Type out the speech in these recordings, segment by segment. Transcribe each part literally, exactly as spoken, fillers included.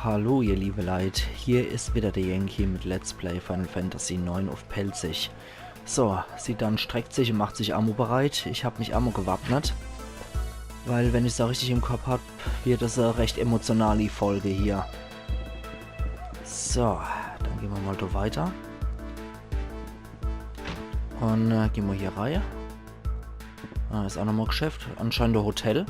Hallo ihr liebe Leit, hier is wieder der Yankee mit Let's Play Final Fantasy neun uff Pälzisch. So, Zidane streckt sich un macht sich amo bereit. Ich hab mich amo gewappnet. Weil, wenn ich's do richtig im Kopp hab, wird des e recht emotionali Folge hier. So, dann gehn mer mol do weiter. Un äh, gehn mer hier rei. Ah, is ach nochmol Geschäft. Anscheinend e Hotel.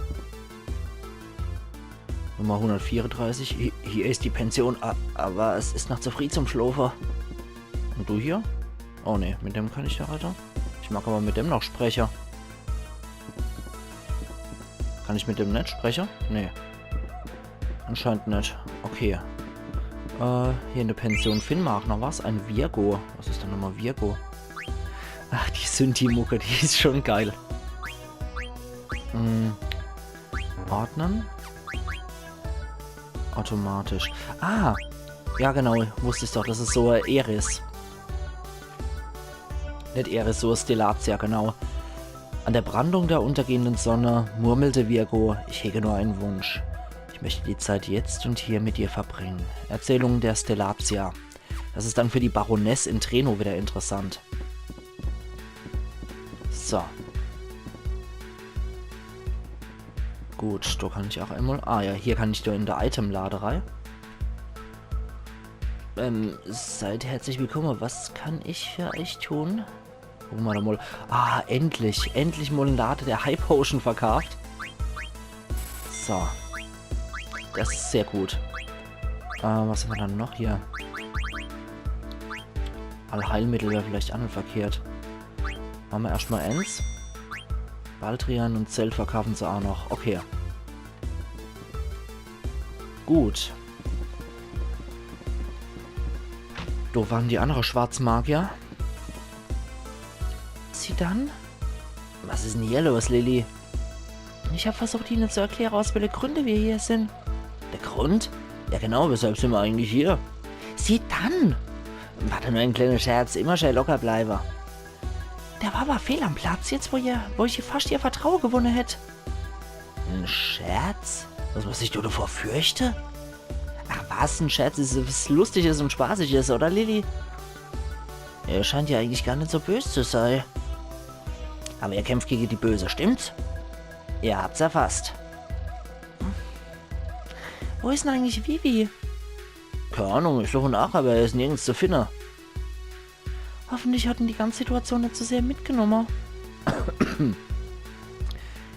Nummer hundertvierunddreißig. Hi- Hier is die Pension. A- Awwer es is noch zu frieh zum Schlofe. Un du hier? Oh nee, mit dem kann ich jo weiter. Ich mag awwer mit dem noch spreche. Kann ich mit dem net spreche? Nee. Anscheinend net. Okay. Äh, hier in der Pension finden mer ach noch was. Ein Virgo. Was is dann nochmol Virgo? Ach, die Synthi-Mucke, die is schon geil. Hm. Ordnen. Automatisch. Ah! Ja, genau, wusst ich doch, des is so e Aeris. Net Aeris, so e Stellazzia, genau. An der Brandung der untergehenden Sonne murmelte Virgo: „Ich hege nur einen Wunsch. Ich möchte die Zeit jetzt und hier mit dir verbringen.“ Erzählungen der Stellazzia. Des is dann für die Baroness in Treno wieder interessant. So. Gut, do kann ich ach emol. Ah ja, hier kann ich do in de Itemlade rei. Ähm, seid herzlich willkommen. Was kann ich für euch tun? Gucke mer doch mol. Ah, endlich. Endlich mol en Lade, der High Potion verkaaft. So. Des is sehr gut. Äh, was hämmer dann noch hier? Allheilmittel wär vielleicht ach net verkehrt. Mache mer erscht mol eens. Baldrian un Zelt verkaafe se ach noch. Okay. Gut. Do waren die annere Schwarzmagier. Zidane? Was is dann hier los, Lili? Ich hab versucht, ihne zu erkläre, aus welche Gründe mer hier sin. Der Grund? Ja genau, weshalb sin mer eigentlich hier? Zidane! War doch nur en kleiner Scherz, immer schee locker bleibe. Der war awwer fehl am Platz, jetzt wo ihr, wo ich fascht ihr Vertraue gewunne hätt. En Scherz? Was muss ich do devor fürchte? Ach was, en Scherz is was Lustiges un Spaßiges, oder Lili? Ihr scheint jo eigentlich gar net so bös zu sei. Awwer ihr kämpft gege die Böse, stimmt's? Ihr habt's erfasst. Wo is dann eigentlich Vivi? Kee Ahnung, ich such en ach, awwer er is nirgends zu finne. Hoffentlich hat en die ganze Situation net zu sehr mitgenomme.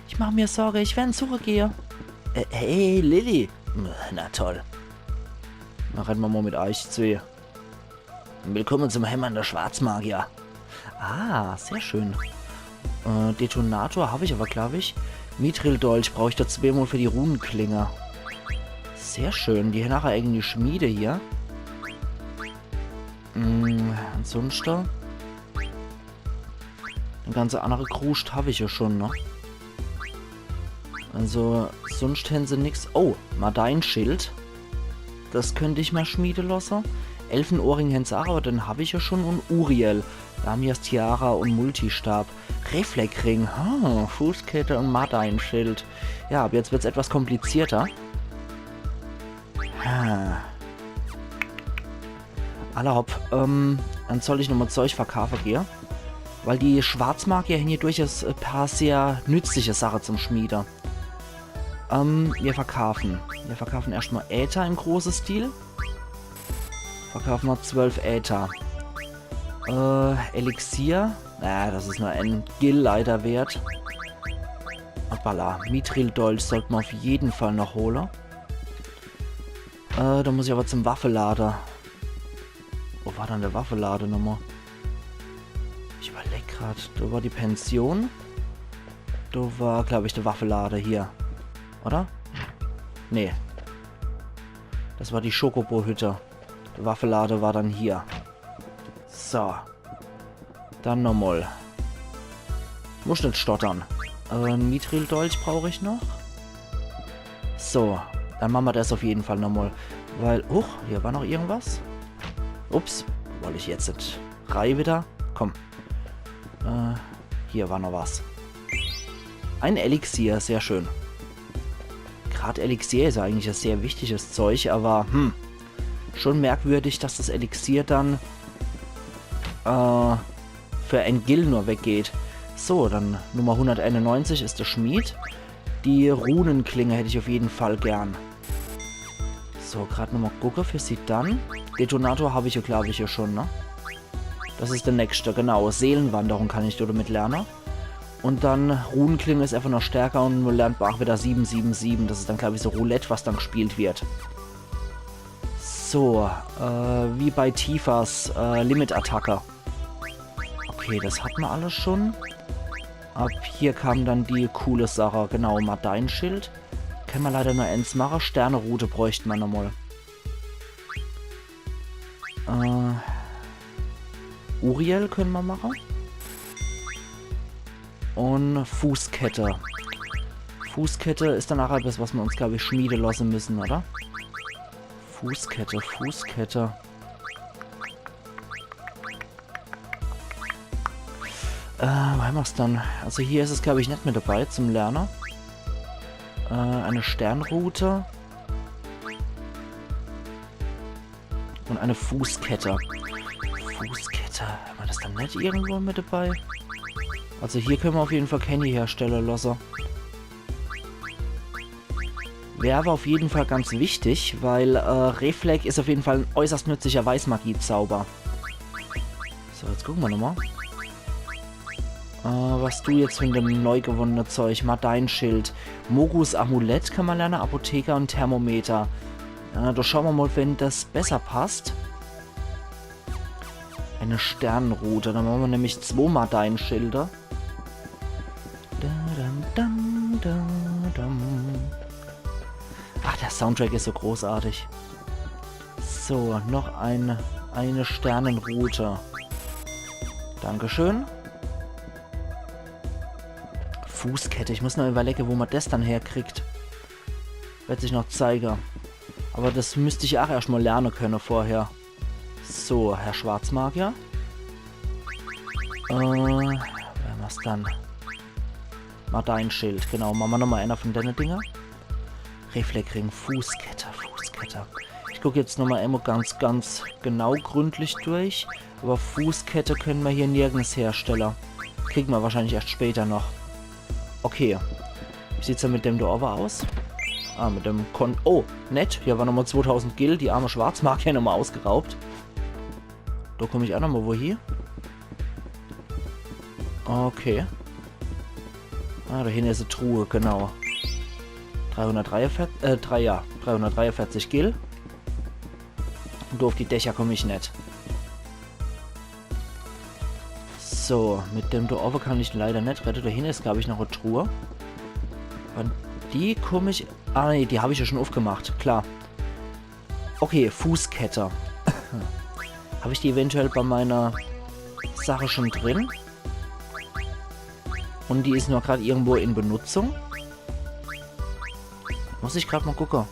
Ich mach mer Sorge, ich wer en suche gehe. Äh, hey, Lili. Na toll. Dann redde mer mol mit eich zwee. Willkommen zum Hämmern der Schwarzmagier. Ah, sehr schön. Äh, Detonator hab ich awwer, glaab ich. Mithril-Dolch brauch ich do zweemol für die Runeklinge. Sehr schön. Die hänn ach e eigeni Schmiede hier. Hm, ansunschte. De ganze annere Kruscht hab ich jo schon, ne? Also, sunscht hänn se nix. Oh, Madain-Schild. Des könnt ich mer schmiede losse. Elfenohrring hänn se ach, awwer den hab ich jo schon. Un Uriel. Lamias Tiara un Multistab. Reflekring. Ha, Fußkette un Madain-Schild. Ja, ab jetzt wird's etwas komplizierter. Ha. Alla hopp, ähm, dann soll ich nochmol Zeug verkaafe gehe. Weil die Schwarzmagier hänn jo durchaus e paar sehr nützliche Sache zum Schmiede. Ähm, mir verkaafen. Mir verkaafen erscht mol Äther im große Stil. Verkaafe mer zwölf Äther. Äh, Elixier. Naja, des is nur en Gil leider wert. Hoppala, Mithril-Dolch sollt mer uff jeden Fall noch hole. Äh, do muss ich awwer zum Waffelade. Wo war dann de Waffelade nochmol? Ich überleg grad, do war die Pension. Do war, glaab ich, de Waffelade hier. Oder? Nee. Des war die Chocobo-Hütte. De Waffelade war dann hier. So. Dann nochmol. Muss net stottere. Äh, en Mithril-Dolch brauch ich noch. So, dann mache mer des uff jeden Fall nochmol. Weil, huch, hier war noch irgendwas. Ups, wollt ich jetzt net rei wieder. Komm. Äh, hier war noch was. En Elixier, sehr schön. Grad Elixier is ja eigentlich e sehr wichtiges Zeug, aber hm, schon merkwürdig, dass das Elixier dann äh, für en Gil nur weggeht. So, dann Nummer hunderteinundneunzig is de Schmied. Die Runenklinge hätt ich auf jeden Fall gern. So, grad nochmal gucke für Zidane. Detonator hab ich ja, glaub ich, ja schon, ne? Das is de nächste, genau. Seelenwanderung kann ich do damit lerne. Und dann Runenklinge is einfach noch stärker und man lernt ach wieder sieben sieben sieben. Das is dann, glaub ich, so Roulette, was dann gespielt wird. So, äh, wie bei Tifas, äh, Limit-Attacke. Okay, das hat ma alles schon. Ab hier kam dann die coole Sache. Genau, Madain-Schild. Kann ma leider nur ens mache. Sternerute bräucht ma nochmal. Äh, Uriel könne ma mache. Und Fußkette. Fußkette is dann ach etwas, was ma uns, glaub ich, schmiede lasse müssen, oder? Fußkette, Fußkette. Äh, wo hämmer's dann? Also hier is es, glaub ich, net mit dabei zum Lerne. Äh, eine Sternrute. Und eine Fußkette. Fußkette. Hämmer das dann net irgendwo mit dabei? Also hier könne ma auf jeden Fall Kenny herstelle lasse. Wär aber auf jeden Fall ganz wichtig, weil äh, Reflect is auf jeden Fall en äußerst nützlicher Weißmagie-Zauber. So, jetzt gucke ma nochmal. Äh, was du jetzt von dem neu gewonnene Zeug, Madain-Schild. Mogus Amulett kann ma lerne, Apotheker und Thermometer. Äh, do schaue ma mal, wenn das besser passt. Eine Sternrute, dann mache ma nämlich zwo Madain-Schilde. Da, dam, dam, da, dam. Ach, der Soundtrack is so großartig. So, noch ein, eine Sternenrute. Dankeschön. Fußkette, ich muss noch überlege, wo ma das dann herkriegt. Werd sich noch zeige. Aber das müsst ich ach erscht mal lerne könne vorher. So, Herr Schwarzmagier. Äh, wer was dann? Madain-Schild, genau. Mache ma nochmal einer von denne Dinger. Reflekring, Fußkette, Fußkette. Ich guck jetzt nochmal emol ganz, ganz genau gründlich durch. Aber Fußkette könne ma hier nirgends herstelle. Kriege ma wahrscheinlich erscht später noch. Okay. Wie sieht's denn mit dem do owwe aus? Ah, mit dem Kon-, oh, nett. Hier war nochmal zwotausend Gil. Die arme Schwarzmagier nochmal ausgeraubt. Do komm ich ach nochmal wohie. Okay. Ah, do hinne is e Truhe, genau. Dreihundertdreiundvierzig, äh, drei, ja, dreihundertdreiundvierzig Gil. Und do auf die Dächer komm ich net. So, mit dem do owwe kann ich leider net redde. Do hinne is, glaub ich, noch e Truhe. An die komm ich. Ah, nee, die hab ich ja schon aufgemacht. Klar. Okay, Fußkette. Hab ich die eventuell bei meiner Sache schon drin? Und die is nur grad irgendwo in Benutzung. Muss ich grad mal gucke.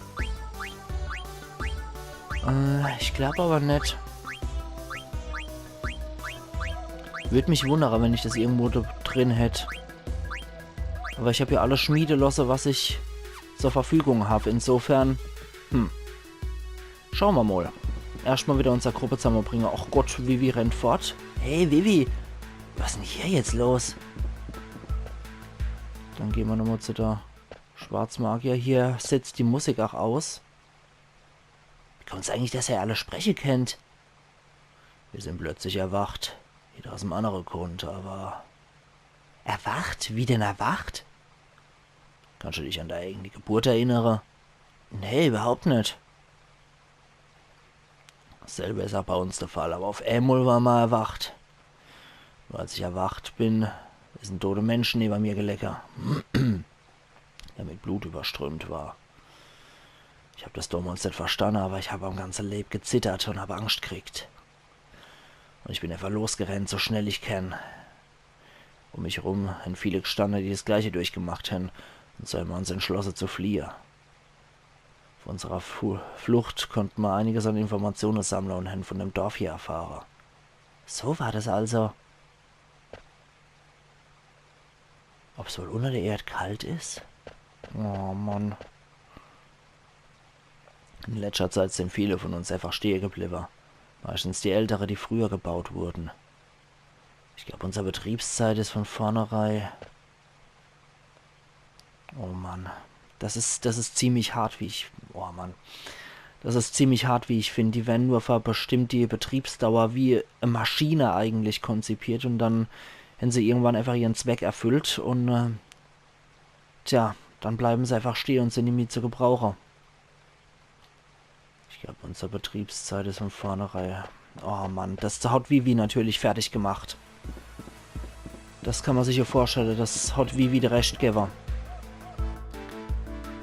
Äh, ich glaub aber net. Würd mich wundere, wenn ich das irgendwo do drin hätt. Aber ich hab ja alles schmiede losse, was ich zur Verfügung hab. Insofern, hm. Schaue ma mal. Erscht mal wieder unser Gruppe zusammebringe. Ach Gott, Vivi rennt fort. Hey, Vivi. Was is denn hier jetzt los? Dann geh ma nochmal zu der Schwarzmagier. Hier setzt die Musik ach aus. Wie kommt's eigentlich, dass er alle spreche kennt? Wir sind plötzlich erwacht. Jeder aus em annere Grund, aber... Erwacht? Wie denn erwacht? Kannst du dich an deine eigene Geburt erinnere? Nee, überhaupt net. Dasselbe is auch bei uns der Fall, aber auf emol war ma erwacht. Und als ich erwacht bin, is en tote Mensch newe mir gelege, der mit Blut überströmt war. Ich hab das damals net verstanne, aber ich hab am ganze Leib gezittert und hab Angst gekriegt. Und ich bin einfach losgerennt, so schnell ich kenn. Um mich rum hen viele gestanne, die das Gleiche durchgemacht hen, und so hen mir uns entschlosse zu fliehe. Auf unserer Fu-, Flucht konnte ma einiges an Informatione sammle und hen von dem Dorf hier erfahre. So war das also. Ob's wohl unter der Erd kalt is? Oh Mann. In letschter Zeit sin viele von uns einfach stehe gebliwwe. Meistens die ältere, die früher gebaut wurden. Ich glaub, unser Betriebszeit is von vornherein. Oh Mann. Das is, das is ziemlich hart, wie ich. Oh Mann. Das is ziemlich hart, wie ich find. Die wern nur für bestimmte Betriebsdauer wie e Maschine eigentlich konzipiert un dann hän se irgendwann einfach ihren Zweck erfüllt un, äh, tja, dann bleiwen se einfach stehe un sin nimmi zu gebrauche. Ich glaub, unser Betriebszeit is von vornherein. Oh Mann, das hat Vivi natürlich fertig gemacht. Das kann ma sich jo vorstelle, das hat Vivi de Rescht gewwe.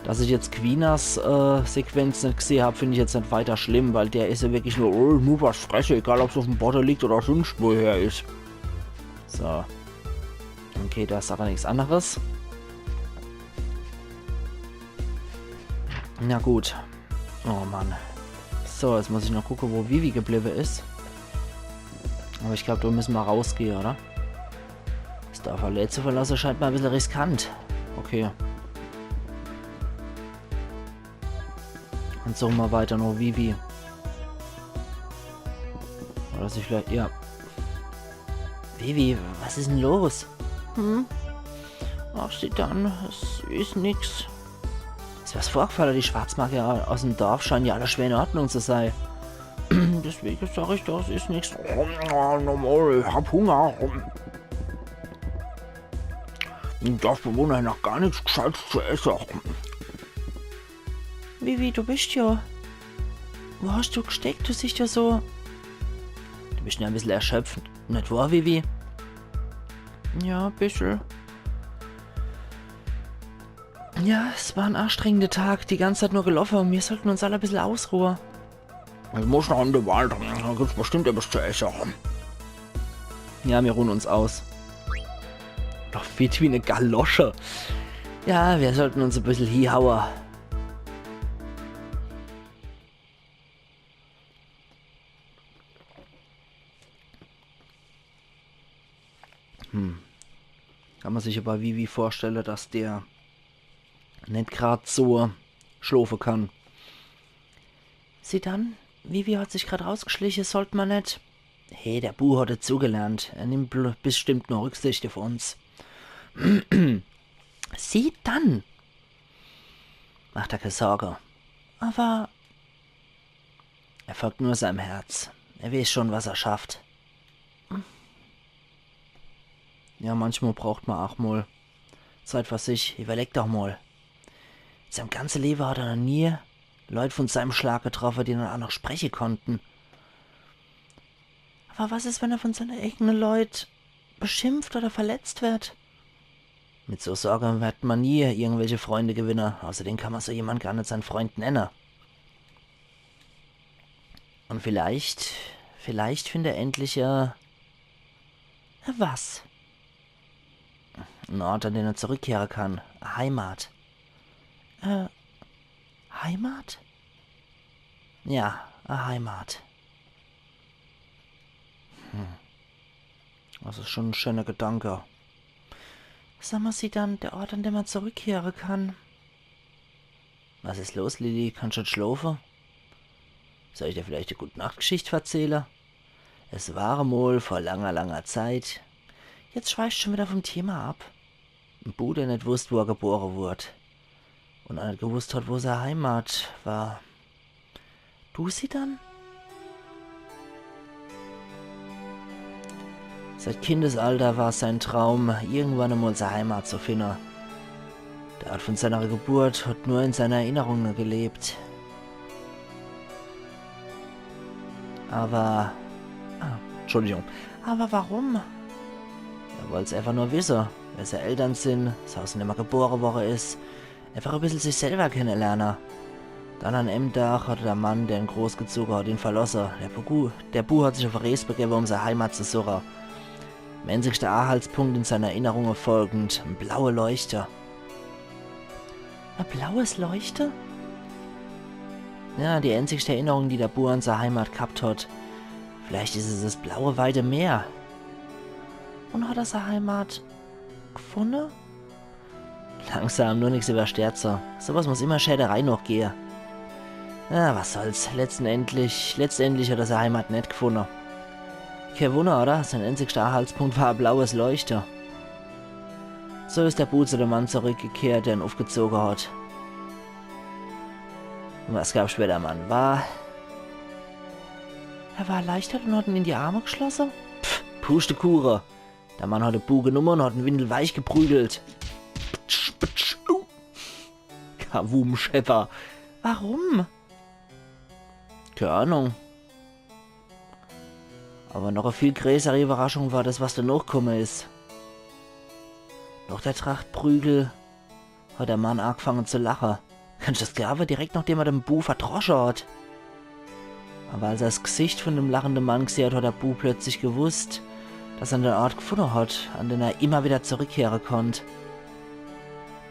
Dass ich jetzt Quinas, äh, Sequenz net gsehe hab, find ich jetzt net weiter schlimm, weil der is jo wirklich nur, oh, ich muss was fresse, egal ob's uffm Bodde liegt oder sunscht woher is. So. Okay, da is aber nix anderes. Na gut. Oh Mann. So, jetzt muss ich noch gucke, wo Vivi gebliwwe is. Aber ich glaub, do müsse ma rausgehe, oder? Das Dorf allee zu verlasse scheint ma e bissel riskant. Okay. Dann suche ma weiter noch Vivi. Oder sich vielleicht, ja. Vivi, was is denn los? Hm? Ach, Zidane, es is nix. Is was vorgefalle? Die Schwarzmagier aus dem Dorf scheinen ja alle schwer in Ordnung zu sein. Deswegen sag ich, das is nix. Normal, ich hab Hunger. Die Dorfbewohner hän noch gar nix Gescheites zu esse. Vivi, du bist ja. Wo hast du gesteckt? Du siehst ja so. Du bist ja e bissel erschöpft, net wahr, Vivi? Ja, e bissel. Ja, es war ein anstrengender Tag, die ganze Zeit nur gelaufen und wir sollten uns alle ein bisschen ausruhen. Ich muss noch in den Wald, da gibt's bestimmt etwas zu essen. Ja, wir ruhen uns aus. Doch fit wie eine Galosche. Ja, wir sollten uns ein bisschen hiehauen. Hm. Kann man sich aber Vivi vorstellen, dass der nicht grad so schlafen kann. Zidane, Vivi hat sich grad rausgeschlichen, sollt man nicht. Hey, der Bu hat dazugelernt. Er nimmt bl- bestimmt noch Rücksicht auf uns. Zidane! Mach dir keine Sorge. Aber er folgt nur seinem Herz. Er weiß schon, was er schafft. Ja, manchmal braucht man auch mal Zeit für sich. Überleg doch mal. In seinem ganzen Leben hat er noch nie Leute von seinem Schlag getroffen, die dann auch noch sprechen konnten. Aber was ist, wenn er von seinen eigenen Leuten beschimpft oder verletzt wird? Mit so Sorgen wird man nie irgendwelche Freunde gewinnen. Außerdem kann man so jemand gar nicht seinen Freund nennen. Und vielleicht, vielleicht findet er endlich, äh, was? Ein Ort, an den er zurückkehren kann. Eine Heimat. Äh, Heimat? Ja, eine Heimat. Hm. Das ist schon ein schöner Gedanke. Sag mal, Zidane, der Ort, an den man zurückkehren kann. Was ist los, Lilly? Kannst du nicht schlafen? Soll ich dir vielleicht eine Gute-Nacht-Geschichte erzählen? Es war mal vor langer, langer Zeit. Jetzt schweifst du schon wieder vom Thema ab. Ein Bu, der nicht wusst, wo er geboren wurde. Und auch nicht gewusst hat, wo seine Heimat war. Du, Zidane? Seit Kindesalter war sein Traum, irgendwann einmal seine Heimat zu finden. Der Ort von seiner Geburt hat nur in seinen Erinnerungen gelebt. Aber, ah, Entschuldigung. Aber warum? Er wollt's einfach nur wissen, wer seine Eltern sind, zu Hause nimmer geboren worden ist. Einfach ein bisschen sich selber kennenlernen. Dann an einem Tag hat der Mann, der ihn großgezogen hat, ihn verlassen. Der Bu, der Bu hat sich auf eine Reise begeben, um seine Heimat zu suchen. Dem einzigsten Anhaltspunkt in seiner Erinnerung folgend, eine blaue Leuchte. Ein blaues Leuchte? Ja, die einzigste Erinnerung, die der Bu an seine Heimat gehabt hat. Vielleicht ist es das blaue, weite Meer. Und hat er seine Heimat gefunden? Langsam, nur nichts überstürzen. Sowas muss immer Schäderei nachgehen. Ah, was soll's. Letztendlich, letztendlich hat er sei Heimat net gefunne. Kee Wunner, oder? Sein einzigster Anhaltspunkt war e blaues Leuchte. So is de Bu zu dem Mann zurückgekehrt, der en uffgezoge hat. Un was gab's später, Mann? War... Er war erleichtert un hat en in die Arme geschlosse? Pff, Pustekuche. De Mann hat de Bu genumme un hat en windelweich geprügelt. Ptsch, ptsch, au. Kawumschäfer. Warum? Kee Ahnung. Awwer noch e viel greeßere Iwwerraschung war des, was danoch kumme is. Noch der Tracht Prügel hat de Mann agefange zu lache. Kannsch des glaawe? Direkt nochdem er de Bu verdrosche hat. Awwer als er s Gsicht vun dem lachende Mann gsieh hat, hat de Bu plötzlich gewusst, dass er en Ort gefunne hat, an den er immer widder zurückkehre konnt.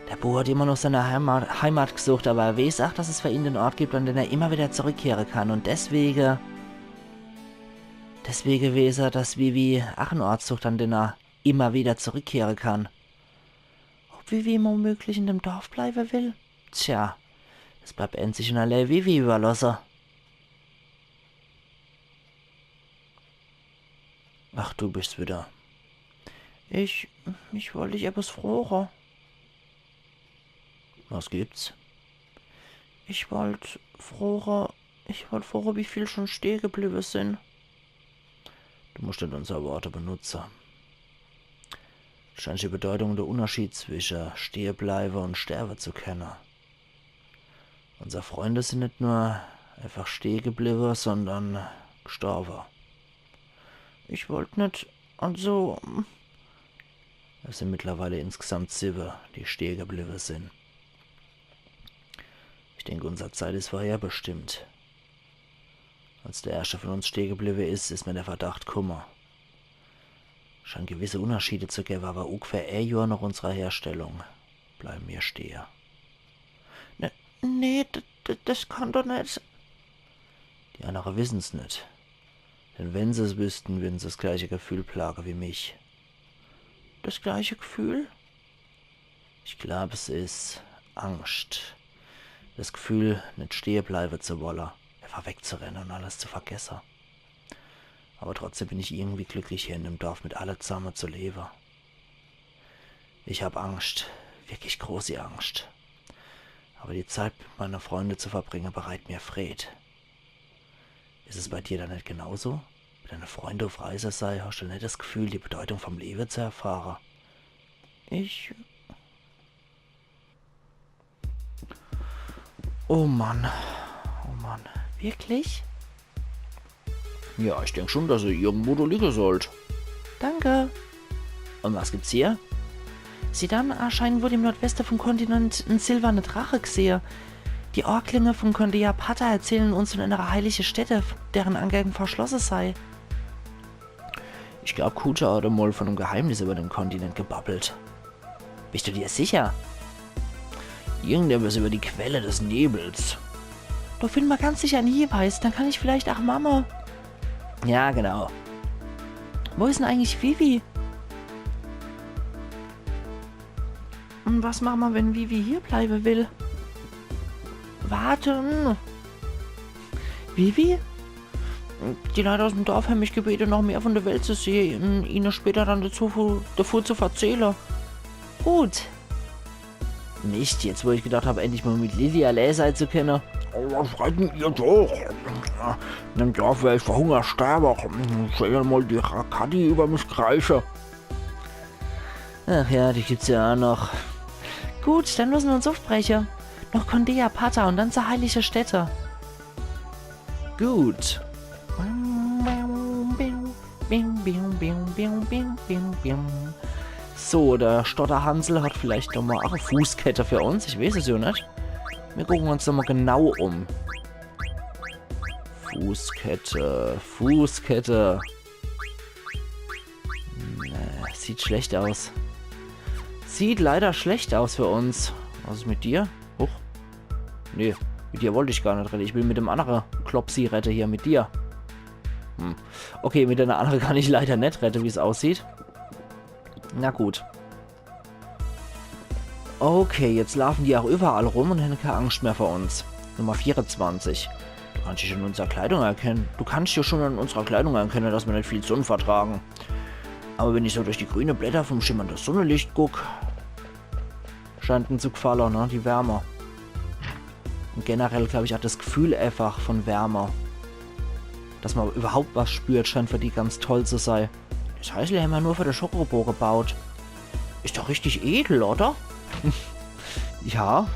De Bu hat immer noch seine Heimat, Heimat gesucht, awwer er weeß ach, dass es für ihn den Ort gibt, an den er immer widder zurückkehre kann. Un deswege, deswege weeß er, dass Vivi ach en Ort sucht, an den er immer widder zurückkehre kann. Ob Vivi womöglich in dem Dorf bleiwe will? Tja, des bleibt änzig un allee Vivi iwwerlosse. Ach, du bisch widder. Ich, ich wollt dich ebbes froche. Was gibt's? Ich wollt froche, ich wollt froche, wie viel schun stehe gebliwwe sin. Du musch net unsere Worte benutze. Scheinsch die Bedeutung un de Unnerschied zwische stehe bleiwe un sterwe zu kenne. Unsere Freunde sin net nur einfach stehe gebliwwe, sondern gestorwe. Ich wollt net, also... Es sin mittlerweile insgesamt siwwe, die stehe gebliwwe sin. Ich denk, unsere Zeit is vorher bestimmt. Als der erschte vun uns stehe gebliwwe is, is mer der Verdacht kumme. Scheint gewisse Unnerschiede zu gewwe, awwer ungefähr e Johr noch unserer Herstellung bleiwe mer stehe. Ne, nee, d-, d-, des kann doch net. Die annere wissen's net. Denn wenn se's wüssten, würden se des gleiche Gefühl plage wie mich. Des gleiche Gefühl? Ich glaab, es is Angscht. Des Gefühl, net stehe bleiwe zu wolle, einfach wegzurenne un alles zu vergesse. Awwer trotzdem bin ich irgendwie glücklich, hier in dem Dorf mit alle zamme zu lewe. Ich hab Angscht, wirklich großi Angscht. Awwer die Zeit mit meine Freunde zu verbringe, bereit mer Freed. Is es bei dir dann net genauso? Wenn deine Freunde uff Reise sei, hasch du net des Gefühl, die Bedeutung vum Lewe zu erfahre? Ich... Oh Mann. Oh Mann. Wirklich? Ja, ich denk schun, dass se irgendwo do liege sollt. Danke. Un was gibt's hier? Zidane, anscheinend wurd im Nordweste vum Kontinent en silwerne Drache gsehe. Die Ohrklinge vum Kondeya Pata erzählen uns vun enere heilige Stätte, deren Angang verschlosse sei. Ich glaab, Kuja hat emol vun em Geheimnis iwwer den Kontinent gebabbelt. Bisch du dir sicher? Irgendetwas iwwer die Quelle des Nebels. Do finne mer ganz sicher en Hieweis, dann kann ich vielleicht ach Mama. Ja, genau. Wo is dann eigentlich Vivi? Un was mache mer, wenn Vivi hier bleiwe will? Warten. Vivi? Die Leit aus em Dorf hän mich gebete, noch mehr vun de Welt zu sehe un ihne später dann dazu, davun zu verzähle. Gut. Mist, jetzt wo ich gedacht hab, endlich mol mit Lilly allee sei zu kenne. Oh, was reiten ihr doch? In dem Dorf wer ich vor Hunger sterwe. Soll ja mol die Rakati iwwer mich kreische. Ach ja, die gibt's ja ach noch. Gut, dann losse mer uns uffbreche. Noch Kondeya Pata un dann zur heilige Stätte. Gut. So, der Stotterhansel hat vielleicht nochmol ach e Fußkette für uns. Ich weeß es jo net. Mir gucken uns nochmol genau um. Fußkette, Fußkette. Nee, sieht schlecht aus. Sieht leider schlecht aus für uns. Was is mit dir? Huch. Nee, mit dir wollt ich gar net redde. Ich will mit dem annere Klopsi redde hier, mit dir. Hm. Okay, mit denne annere kann ich leider net redde, wie's aussieht. Na gut. Okay, jetzt laafen die ach iwwerall rum un hän kee Angscht mehr vor uns. Nummer vierundzwanzig. Du kannst dich an unserer Kleidung erkennen. Du kannst ja schon an unserer Kleidung erkennen, dass wir nicht viel Sonne vertragen. Aber wenn ich so durch die grüne Blätter vom schimmernde Sonnelicht guck, scheint en zu gfalle, ne? Die Wärme. Und generell, glaub ich, auch das Gefühl einfach von Wärme. Dass man überhaupt was spürt, scheint für die ganz toll zu sein. Das Häusle hämmer nur für de Chocobo gebaut. Is doch richtig edel, oder? Ja,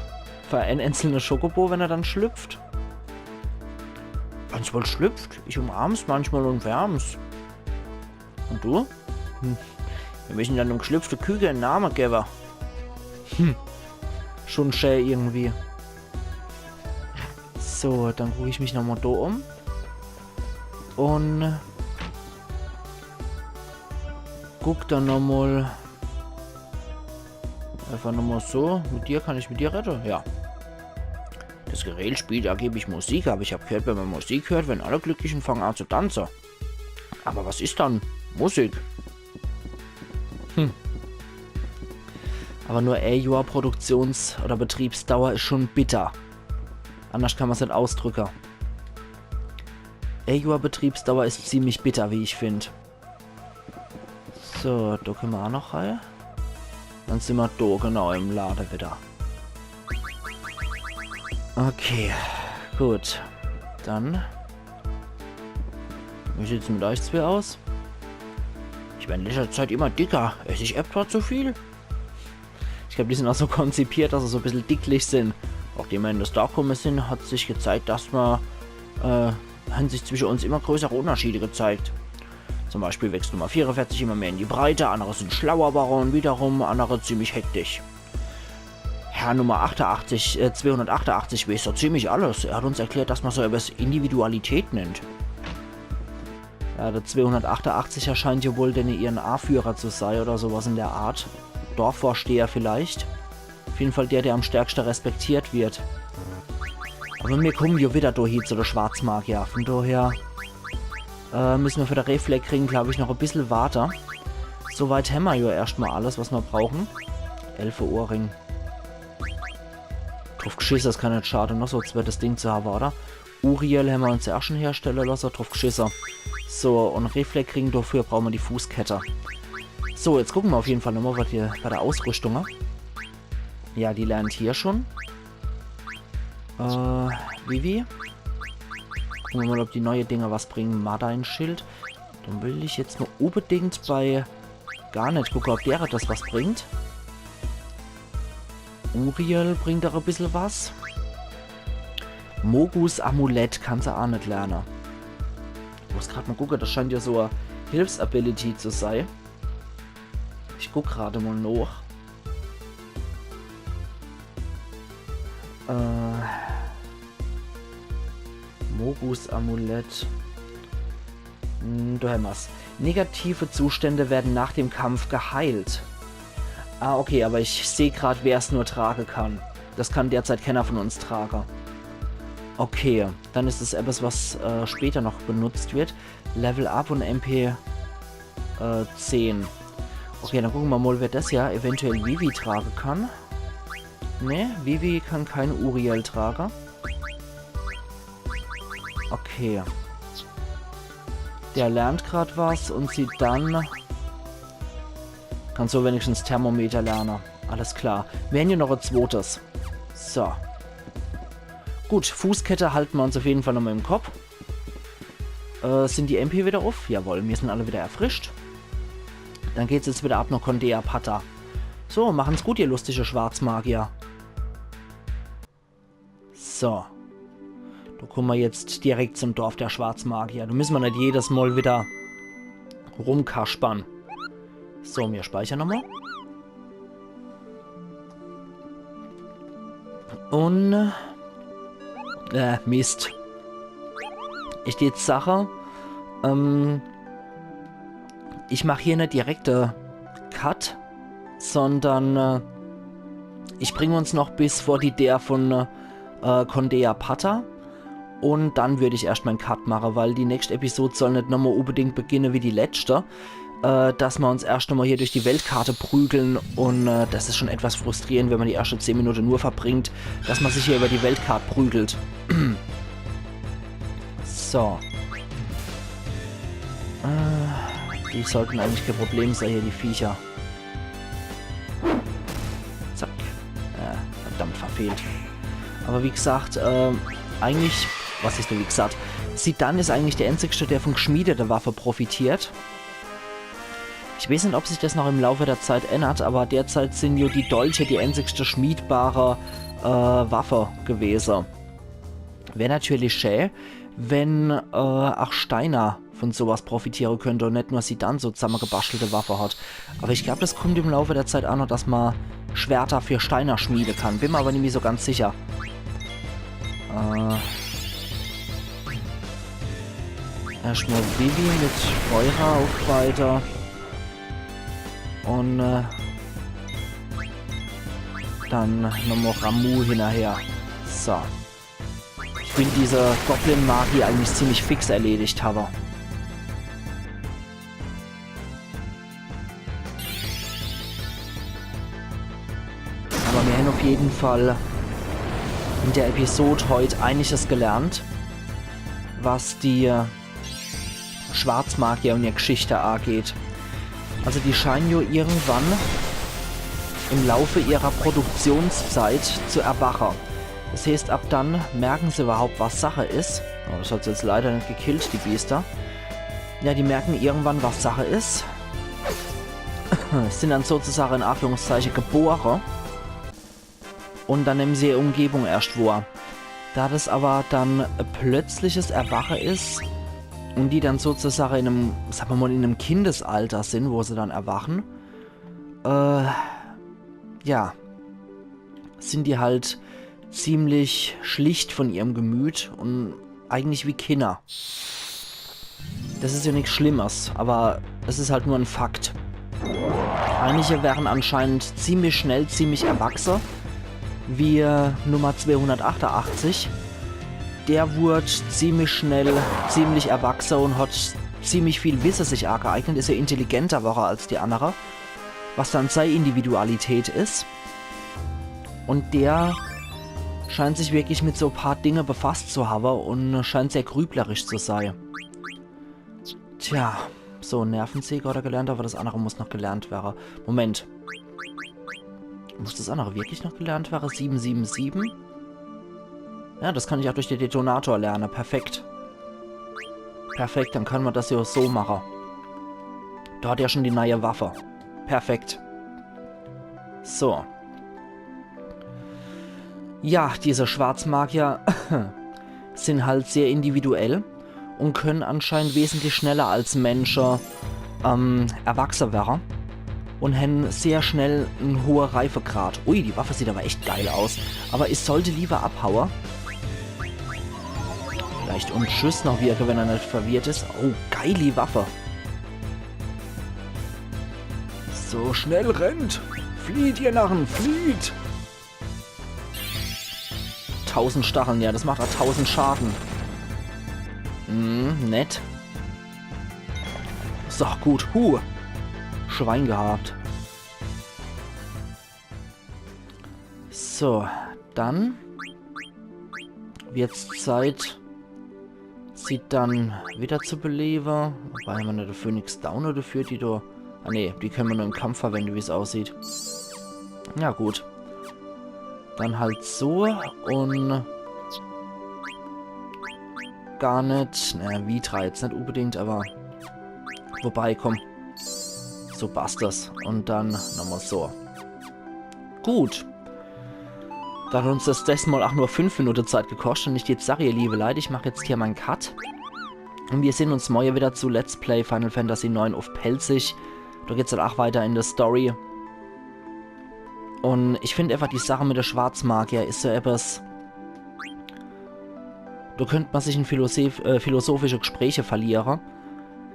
für en einzelne Chocobo, wenn er dann schlüpft. Wenn's wohl schlüpft, ich umarm's manchmal und wärm's. Und du? Hm. Wir müssen dann dem geschlüpfte Küke en Name gewwe. Hm. Schon schä irgendwie. So, dann guck ich mich nochmal do um. Und guck dann nochmal. Einfach nochmal so. Mit dir, kann ich mit dir reden? Ja. Das Gerät spielt angeblich Musik, aber ich hab gehört, wenn man Musik hört, werden alle glücklich und fangen an zu tanzen. Aber was is dann Musik? Hm. Aber nur e Johr Produktions- oder Betriebsdauer is schon bitter. Anders kann man's nicht ausdrücken. E Johr Betriebsdauer is ziemlich bitter, wie ich find. So, do können wir auch noch rein. Dann sind wir do, genau, im Lade wieder. Okay, gut. Dann. Wie sieht's mit euch zwei aus? Ich werde in letzter Zeit immer dicker. Esse ich etwa zu viel? Ich glaub, die sind auch so konzipiert, dass sie so ein bisschen dicklich sind. Auch die, die da kommen sind, hat sich gezeigt, dass man, äh, haben sich zwischen uns immer größere Unterschiede gezeigt. Zum Beispiel wächst Nummer vierundvierzig immer mehr in die Breite, andere sind schlauer Baron, wiederum andere ziemlich hektisch. Herr Nummer achtundachtzig, äh, zweihundertachtundachtzig weiß so ziemlich alles. Er hat uns erklärt, dass man so etwas Individualität nennt. Ja, der zweihundertachtundachtzig scheint ja wohl denn ihren Anführer zu sein oder sowas in der Art. Dorfvorsteher vielleicht. Auf jeden Fall der, der am stärksten respektiert wird. Aber wir kommen ja wieder durch zu der Schwarzmagier. Von daher, äh, müssen wir für den Reflex-Ring, glaub ich, noch ein bisschen warten. Soweit haben wir ja erstmal alles, was wir brauchen. Elfe-Ohrring. Drauf geschissen, das kann nicht schaden, noch so ein zweites Ding zu haben, oder? Uriel haben wir uns ja auch schon herstellen lassen, drauf geschissen. So, und Reflex-Ring, dafür brauchen wir die Fußkette. So, jetzt gucken wir auf jeden Fall nochmal, was hier bei der Ausrüstung, ne? Ja, die lernt hier schon. Äh, Vivi. Gucken wir mal, ob die neuen Dinger was bringen. Madain-Schild. Dann will ich jetzt mal unbedingt bei Garnet gucken, ob der das was bringt. Uriel bringt auch ein bisschen was. Mogus Amulett kann sie auch nicht lernen. Ich muss grad mal gucken, das scheint ja so eine Hilfsability zu sein. Ich guck gerade mal nach. Äh, Mogus Amulett. Hm, do hämmer's. Negative Zustände werden nach dem Kampf geheilt. Ah, okay, aber ich seh grad, wer es nur tragen kann. Das kann derzeit keiner von uns tragen. Okay, dann ist es etwas, was, äh, später noch benutzt wird. Level Up und M P, äh, zehn. Okay, dann gucken wir mal, wer das ja eventuell Vivi tragen kann. Ne, Vivi kann kein Uriel tragen. Okay. Der lernt grad was und sie dann kann so wenigstens Thermometer lernen. Alles klar. Wir haben ja noch ein zweites. So. Gut, Fußkette halten wir uns auf jeden Fall nochmal im Kopf. Äh, sind die M P wieder auf? Jawohl, wir sind alle wieder erfrischt. Dann geht's jetzt wieder ab nach Condea Pata. So, machen's gut, ihr lustige Schwarzmagier. So. Da kommen wir jetzt direkt zum Dorf der Schwarzmagier. Da müssen wir nicht jedes Mal wieder rumkaspern. So, wir speichern nochmal. Und... Äh, Mist. Ich die Sache. Ähm, ich mach hier nicht direkte Cut, sondern, äh, ich bring uns noch bis vor die Deer von, äh, Condea Pata. Und dann würd ich erst mein Cut mache, weil die nächste Episode soll nicht nochmal unbedingt beginne wie die letzte. äh, dass ma uns erscht emol hier durch die Weltkarte prügeln un, äh, das is schon etwas frustrierend, wenn ma die erschte zehn Minute nur verbringt, dass ma sich hier über die Weltkart prügelt. So. Äh, die sollten eigentlich kein Problem sei, hier die Viecher. Zack. Ja, verdammt verfehlt. Aber wie gesagt, ähm, eigentlich, was is denn wie gesagt, Zidane is eigentlich der Einzigste, der von geschmiedete Waffe profitiert. Ich weiß net, ob sich das noch im Laufe der Zeit ändert, aber derzeit sin jo die Dolche die einzigste schmiedbare, äh, Waffe gewese. Wär natürlich schä, wenn, äh, auch Steiner von sowas profitiere könnt und net nur Zidane so zammegebastelter Waffe hat. Aber ich glaub, das kommt im Laufe der Zeit auch noch, dass ma Schwerter für Steiner schmiede kann. Bin ma aber nimmi so ganz sicher. Äh, erscht mol Vivi mit Feueraufreiter. Und, äh, dann nochmol Ramuh hinnerher. So. Ich will diese Goblin-Magie eigentlich ziemlich fix erledigt habe. Aber mir hän auf jeden Fall in der Episode heut einiges gelernt, was die Schwarzmagier und ihr Geschichte ageht. Also die scheinen jo irgendwann im Laufe ihrer Produktionszeit zu erwache. Das heeßt, ab dann merken se überhaupt, was Sache is. Oh, das hat se jetzt leider net gekillt, die Biester. Ja, die merken irgendwann, was Sache is. Sin dann sozusagen in Anführungszeichen gebore. Und dann nehmen se ihre Umgebung erscht wohr. Da das aber dann e plötzliches Erwache is und die dann sozusagen in einem, sag ma mal, in einem Kindesalter sin, wo se dann erwachen, äh, ja, sin die halt ziemlich schlicht von ihrem Gemüt und eigentlich wie Kinner. Das is ja nix Schlimmes, aber es is halt nur en Fakt. Einige wären anscheinend ziemlich schnell ziemlich erwachse, wie, äh, Nummer zweihundertachtundachtzig. Der wurd ziemlich schnell ziemlich erwachse und hat ziemlich viel Wisse sich ageeignet, is ja intelligenter worre als die annere, was dann sei Individualität is. Und der scheint sich wirklich mit so paar Dinge befasst zu habe und scheint sehr grüblerisch zu sei. Tja, so, Nervensäge hat er gelernt, aber das andere muss noch gelernt wäre. Moment. Muss das andere wirklich noch gelernt wäre? Sieben sieben sieben? Ja, das kann ich auch durch den Detonator lernen. Perfekt. Perfekt, dann kann ma das ja so mache. Da hat er schon die neie Waffe. Perfekt. So. Ja, diese Schwarzmagier sin halt sehr individuell und können anscheinend wesentlich schneller als Mensche, ähm, erwachse wäre und hän sehr schnell en hohe Reifegrad. Ui, die Waffe sieht aber echt geil aus. Aber ich sollte lieber abhaue. Vielleicht und Tschüss noch wirke, wenn er net verwirrt is. Oh, geili Waffe. So, schnell rennt! Flieht, ihr Narren, flieht! Tausend Stacheln, ja, das macht auch tausend Schaden. Hm, nett. So, gut, huh. Schwein gehabt. So, dann wird's Zeit, Zidane wieder zu belebe. Wobei, wenn er de Phönix Down oder für die do. Ah nee, die können ma nur im Kampf verwenden, wie's aussieht. Ja gut. Dann halt so und gar net. Naja, Vitra jetzt net unbedingt, aber wobei, komm. So passt das. Und dann nochmal so. Gut. Da hat uns das desmal auch nur fünf Minute Zeit gekostet und ich jetzt sag, ihr liebe Leute, ich mach jetzt hier mein Cut. Und wir sehen uns morgen wieder zu Let's Play Final Fantasy neun auf Pälzisch. Da geht's dann auch weiter in der Story. Und ich find einfach, die Sache mit der Schwarzmagier is so etwas, da könnt man sich in philosoph äh, philosophische Gespräche verliere.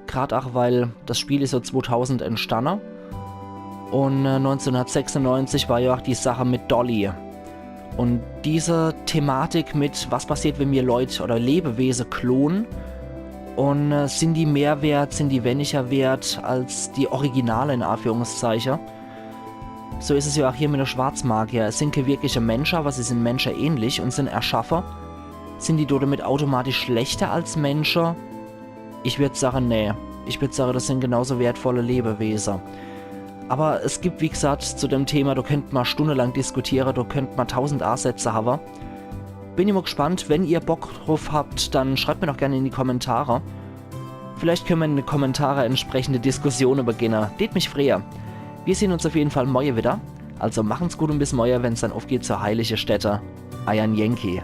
Grad auch, weil das Spiel is so zweitausend entstanne. Und, äh, neunzehnhundertsechsundneunzig war ja auch die Sache mit Dolly. Und diese Thematik mit, was passiert, wenn wir Leute oder Lebewesen klonen, Und äh, sind die mehr wert, sind die weniger wert als die Originale, in Anführungszeichen? So is es ja auch hier mit de Schwarzmagier. Es sind kee wirkliche Mensche, aber sie sind menschenähnlich und sind erschaffe. Sind die damit automatisch schlechter als Mensche? Ich würd sagen, nee. Ich würd sagen, das sind genauso wertvolle Lebewesen. Aber es gibt, wie gesagt, zu dem Thema, da könnt man stundenlang diskutieren, da könnt man tausend Ansätze haben. Bin ich mal gespannt, wenn ihr Bock drauf habt, dann schreibt mir doch gerne in die Kommentare. Vielleicht können wir in de Kommentare entsprechende Diskussionen beginnen. Tät mich freuen. Wir sehen uns auf jeden Fall morgen wieder. Also machen's gut und bis morgen, wenn's dann aufgeht zur heilige Stätte. Eier Yankee.